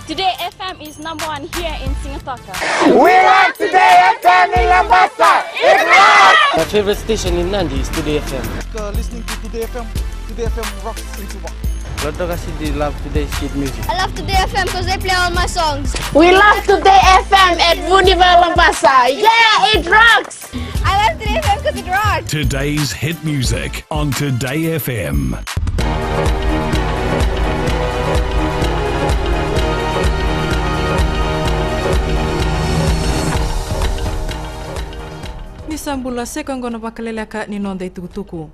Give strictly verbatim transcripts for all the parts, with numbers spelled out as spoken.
Today F M is number one here in Sigatoka. We love Today F M in Labasa. It rocks! My favorite station in Nadi is Today F M. Uh, listening to Today F M. Today F M rocks in Suva. Lautoka City love Today's hit music. I love Today F M 'cause they play all my songs. We love Today F M at Vunivalu Labasa. Yeah, it rocks! I love Today F M 'cause it rocks. Today's hit music on Today F M. Ni sa bula, sa i koya oqo na vakaleleka ni noda itukutuku.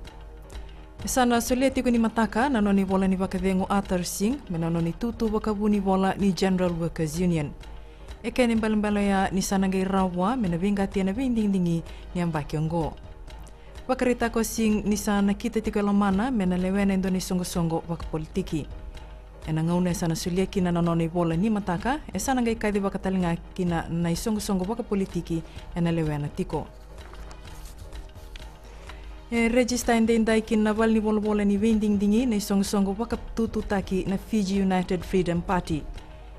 E sa na solia tiko ni mataka na nona ivola ni vakacegu Arthur Singh me na nona itutu vakavunivola ni General Workers Union. E kena ibalebale oya ni sa na qai rawa vua me na veiqati ena veidigidigi ni yabaki oqo. Vakaraitaka o Singh ni sa nakita tiko e lomana me na lewena e dua na isoqosoqo vakapolitiki. Ena gauna e sa na solia kina na nona ivola ni mataka, e sa na qai kaci vaka tale ga kina na isoqosoqo vakapolitiki ena lewena tiko. E rejista edaidai ki na valenivolavola ni veidigidigi na isoqosoqo vakatututaki na Fiji United Freedom Party.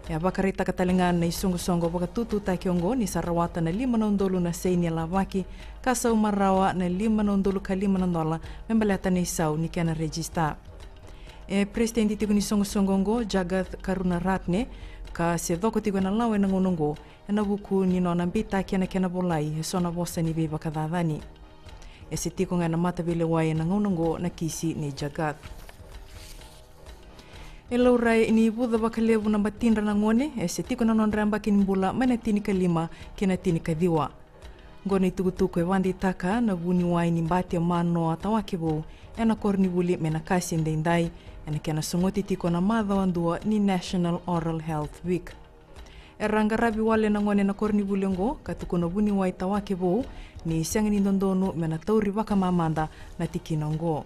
E a vakaraitaka tale ga na isoqosoqo vakatututaki oqo ni sa rawata na lima na udolu na seni e lavaki, ka sauma rawa na lima na udolu ka lima na dola me baleta na isau ni kena rejista. E peresitedi tiko ni soqosoqo oqo Jagath Karunaratne, ka se coko tiko ena lawa ena gauna oqo ena vuku ni nona beitaki ena kena volai eso na vosa ni veivakacacani. E se tiko ga ena mataveilewai ena gauna oqo na kisi nei Jagath. E laurai ni vuca vakalevu na batidra na gone e se tiko na nodra yabaki ni bula mai na tinikalima ki na tinikaciwa. Oqo na itukutuku e vakadeitaka na vuniwai ni bati e Manoa Tawakevou ena koronivuli mai na kasi edaidai, ena kena sogoti tiko na macawa dua ni National Oral Health Week. Era qaravi wale na gone na koronivuli oqo ka tukuna vuniwai Tawakevou ni sega ni dodonu me na tauri vakamamada na tikina oqo.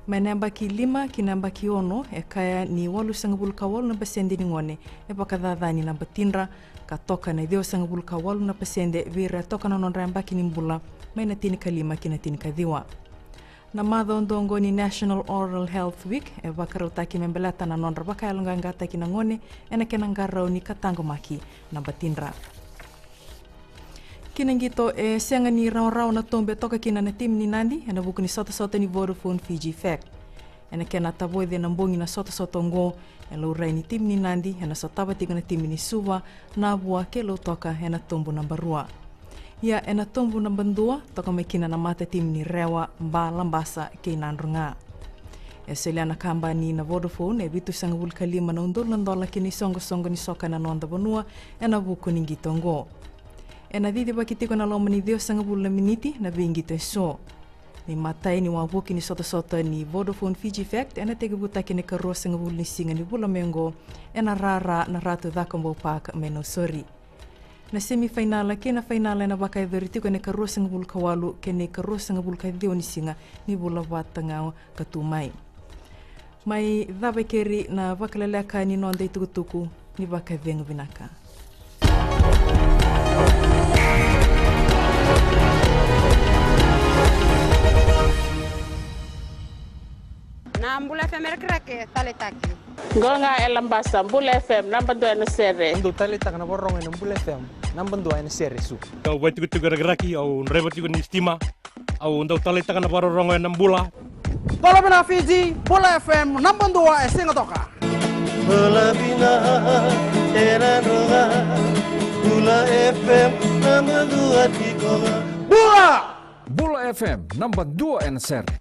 Mai na yabaki lima ki na yabaki ono, e kaya ni walusagavulu ka walu na pasede ni gone e vakacacani na batidra, ka toka na ciwasagavulu ka walu na pasede vei ira e toka na nodra yabaki ni bula mai na tinikalima ki na tinikaciwa. Na macawa dua oqo ni National Oral Health Week e vakarautaki me baleta na nodra vakayaloqaqataki na gone ena kena qarauni ka taqomaki na batidra. Ki na qito, e sega ni rawarawa na tobu e toka kina na timi ni Nadi ena vuku ni sotasota ni Vodafone Fiji Fact. Ena kena tavoci ena bogi na sotasota oqo, e laurai ni timi ni Nadi ena sotava tiko na timi ni Suva, Navua kei Lautoka ena tobu naba rua. Ia ena tobu naba dua toka mai kina na matatimi ni Rewa, Ba, Labasa kei Nadroga. E solia na kabani na Vodafone e vitusagavulu ka lima na udolu na dola ki na isoqosoqo ni soka ena noda vanua ena vuku ni qito oqo. Ena cicivaki tiko ena loma ni ciwasagavulu na miniti na veiqito eso. Na imatai ni wavoki ni sotasota ni Vodafone Fiji Fact ena tekivutaki ena ikaruasagavulu ni siga ni vula mai oqo ena rara na Ratu Cakobau Park mai Nausori. Na semifainala kei na fainala ena vakayacori tiko ena ikaruasagavulu ka walu kei na ikaruasagavulu ka ciwa ni siga ni vula vata ga ka tu mai. Mai cava e keri na vakaleleka ni noda itukutuku, ni vakacegu vinaka. Na Bula F M e Rakiraki, taleitaki. Qo ga e Labasa, Bula F M, naba dua ena sere. Au dau taleitaka na vakarorogo ena Bula F M, naba dua ena sere, Su. Kau vaitikotiko e Rakiraki, au draiva tiko ni sitima. Au dau taleitaka na vakarorogo ena Bula. Bula vinaka Fiji, Bula F M, naba dua e Sigatoka. Bula vinaka e Nadroga, Bula F M, naba dua tiko ga. Bula! Bula F M, naba dua ena sere.